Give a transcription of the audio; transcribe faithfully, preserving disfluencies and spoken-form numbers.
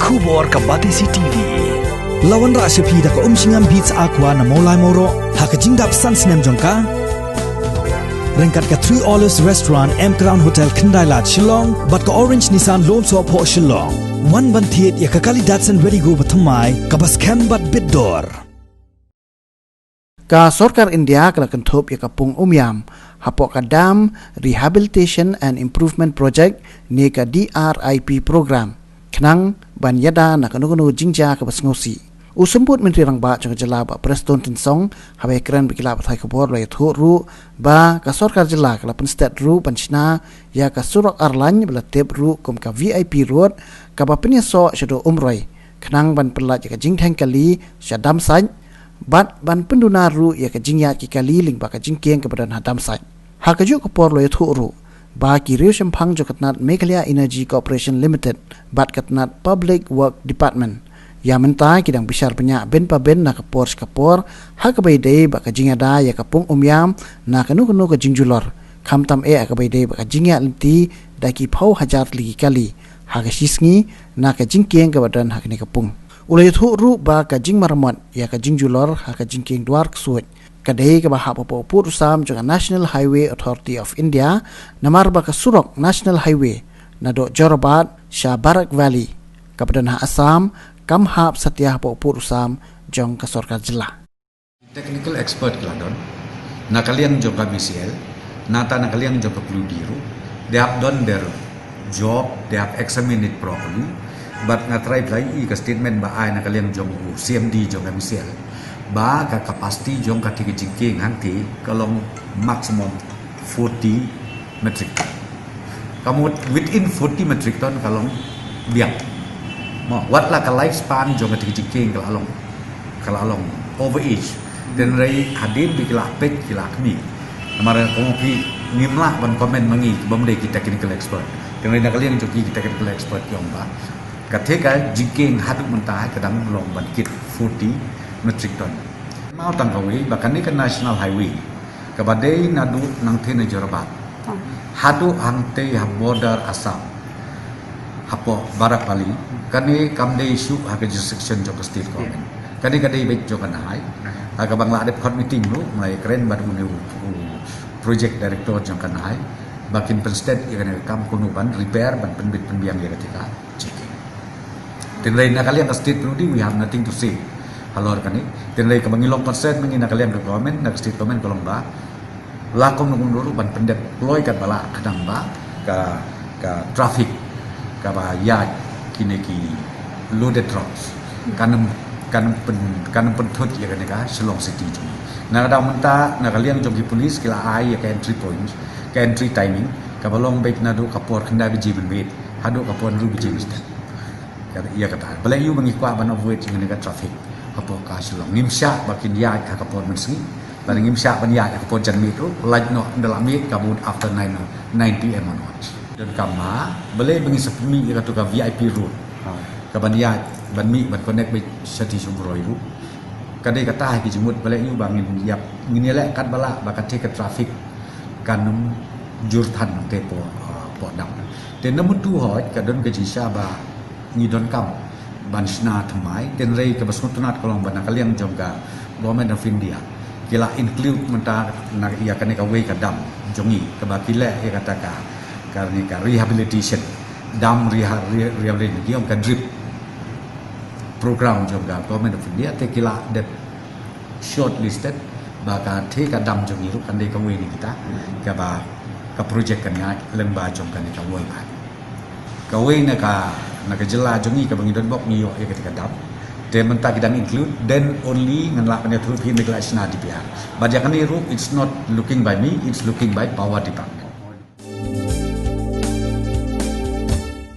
Khubor ka Batesi T V. La wanrah sha phi da ka Umshngam Beats Aqua na Mawlai Mawroh ha ka jingdap san snem jong ka. Ryngkat ka Three Olives Restaurant, M Crown Hotel, Khyndai Lad, Shillong, bad ka Orange Nissan Lawmsohphoh, Shillong. Wan ban thied ïa ka kali Datsun Redi-GO bathymmai kaba skhem bad bit dor. Ka sorkar India ka la kynthup ïa ka pung Umiam hapoh ka Dam Rehabilitation and Improvement Project ne ka D R I P program, khnang ban ïada na kano kano jingjia kaba sngewsih. U Symbud Myntri Rangbah jong ka jylla Bah Prestone Tynsong, haba ïakren bad ki lad pathai khubor, u la ïathuh ruh ba ka sorkar jylla ka la pynstet ruh ban shna ïa ka surok ar lane ba la tip ruh kum ka V I P Road, kaba pynïasoh shaduh Umroi, khnang ban pynlait ïa ka jingdheng kali sha Damsait bad ban pynduna ruh ïa ka jingïaid ki kali lyngba ka jingkieng kaba don ha Damsait. Ha kajuh ka por, u la ïathuh ruh ba ki riewshemphang jong ka tnat Meghalaya Energy Corporation Limited bad ka tnat Public Work Department ïa mynta ki dang bishar bniah bin pa bin na ka por sha ka por ha kaba ïadei bad ka jingïada ïa ka pung Umiam na kano kano ka jingjulor, khamtam eh ha kaba ïadei bad ka jingïaid lynti da ki phew hajar tylli ki kali ha ka shisngi na ka jingkieng kaba don ha kane ka pung. U la ïathuh ruh ba ka jingmaramot ïa ka jingjulor ha ka jingkieng Dwarksuid ka dei kaba hap hapoh u pud u sam jong ka National Highway Authority of India, namar ba ka surok National Highway naduh Jorabat sha Barak Valley kaba don ha Assam kam hap satia hapoh u pud u sam jong ka sorkar jylla. Technical expert ki la don na ka liang jong ka M C L, nangta na ka liang jong ka P W D ruh. They have done their job, they have examined it properly. But nga try phi la ïohi ka statement ba ai na ka liang jong u C M D jong ka M C L ba ka capacity jong katei ka jingkieng hangtei ka long maximum forty metric ton. Ka mut within forty metric ton ka long biang. Mo, wat la ka lifespan jong katei ka jingkieng ka la long, ka la long over age. Hynrei hadien ba ki la peit, ki la khmih. Namar ka mut phi, ngim lah ban comment ma ngi ki bym dei ki technical expert. Hynrei na ka liang jong ki, ki technical expert ki ong ba katei ka jingkieng haduh mynta ka dang long ban kit forty metric ton. Kynmaw tang kawei ba kane ka National Highway kaba dei naduh nangtei na Jorabat haduh hangtei ha border Assam, hapoh Barak Valley, kane kam dei shuh ha ka jurisdiction jong ka state government. Kane ka dei beit jong ka NHAI. Ha kaba nga la dep khot meeting ruh, nga la ïakren bad une u, u project director jong ka NHAI ba kin pynsted ïa kane ka kam kumno ban repair, ban pynbit pynbiang ïa katei ka jingkieng. Hynrei na ka liang ka state P W D, we have nothing to say halor kane. Hynrei kaba ngi long concern ma ngi na ka liang ka government, na ka state government, ka long ba la kumno kumno ruh ban pyndep kloi katba lah khnang ba ka, ka traffic kaba ïaid kine ki loaded trucks kan ym, kan ym pyn, kan ym pynthut ïa kane ka Shillong City jong ngi. Na ka daw mynta na ka liang jong ki police ki la ai ïa ka entry point, ka entry timing kaba long beit naduh ka por khyndai baje mynmiet haduh ka por hynriew baje mynstep. Ka, ïa kata. Balei ïa ba ngi kwah ban avoid ïa kane ka traffic hapoh ka Shillong? Ngim shah ba kin ïaid ha ka por mynsngi, lane ngim shah ban ïaid ha ka por janmiet ruh, lait noh ynda la miet ka mut after nine, nine P M onwards. Donkam ba, balei ba ngi sa pynmih ïa kato ka V I P road kaban ïaid, ban mih, ban connect beit shatei sha Umroi ruh. Ka dei kata hi ki jingmut, balei ïa ba ngin ïap, ngin ïaleh katba lah ba katei ka traffic kan ym jur than nangtei hapoh, ah, hapoh dam. Te namar tu hoi ka don ka jingshisha ba ngi donkam ban shna thymmai, hynrei kaba sngewtynnat ka long ba na ka liang jong ka Government of India ki la include mynta na ïa kane kawei ka dam jong ngi kaba ki leh ïa kata ka, kane ka rehabilitation, dam reha-, re-, rehabilitation, ki ong ka DRIP program jong ka Government of India, te ki la dep shortlisted ba katei ka dam jong ngi ruh kan dei kawei na kita kaba ka project kan ïaid lyngba jong kane ka World Bank. Kawei na ka, na ka jylla jong ngi kaba ngi don bok ngi ïoh ïa katei ka dam. Te mynta ki dang include, then only ngan lah ban ïathuh phi ynda ki la shna D P R. Bad ïa kane ruh, it's not looking by me, it's looking by Power Department.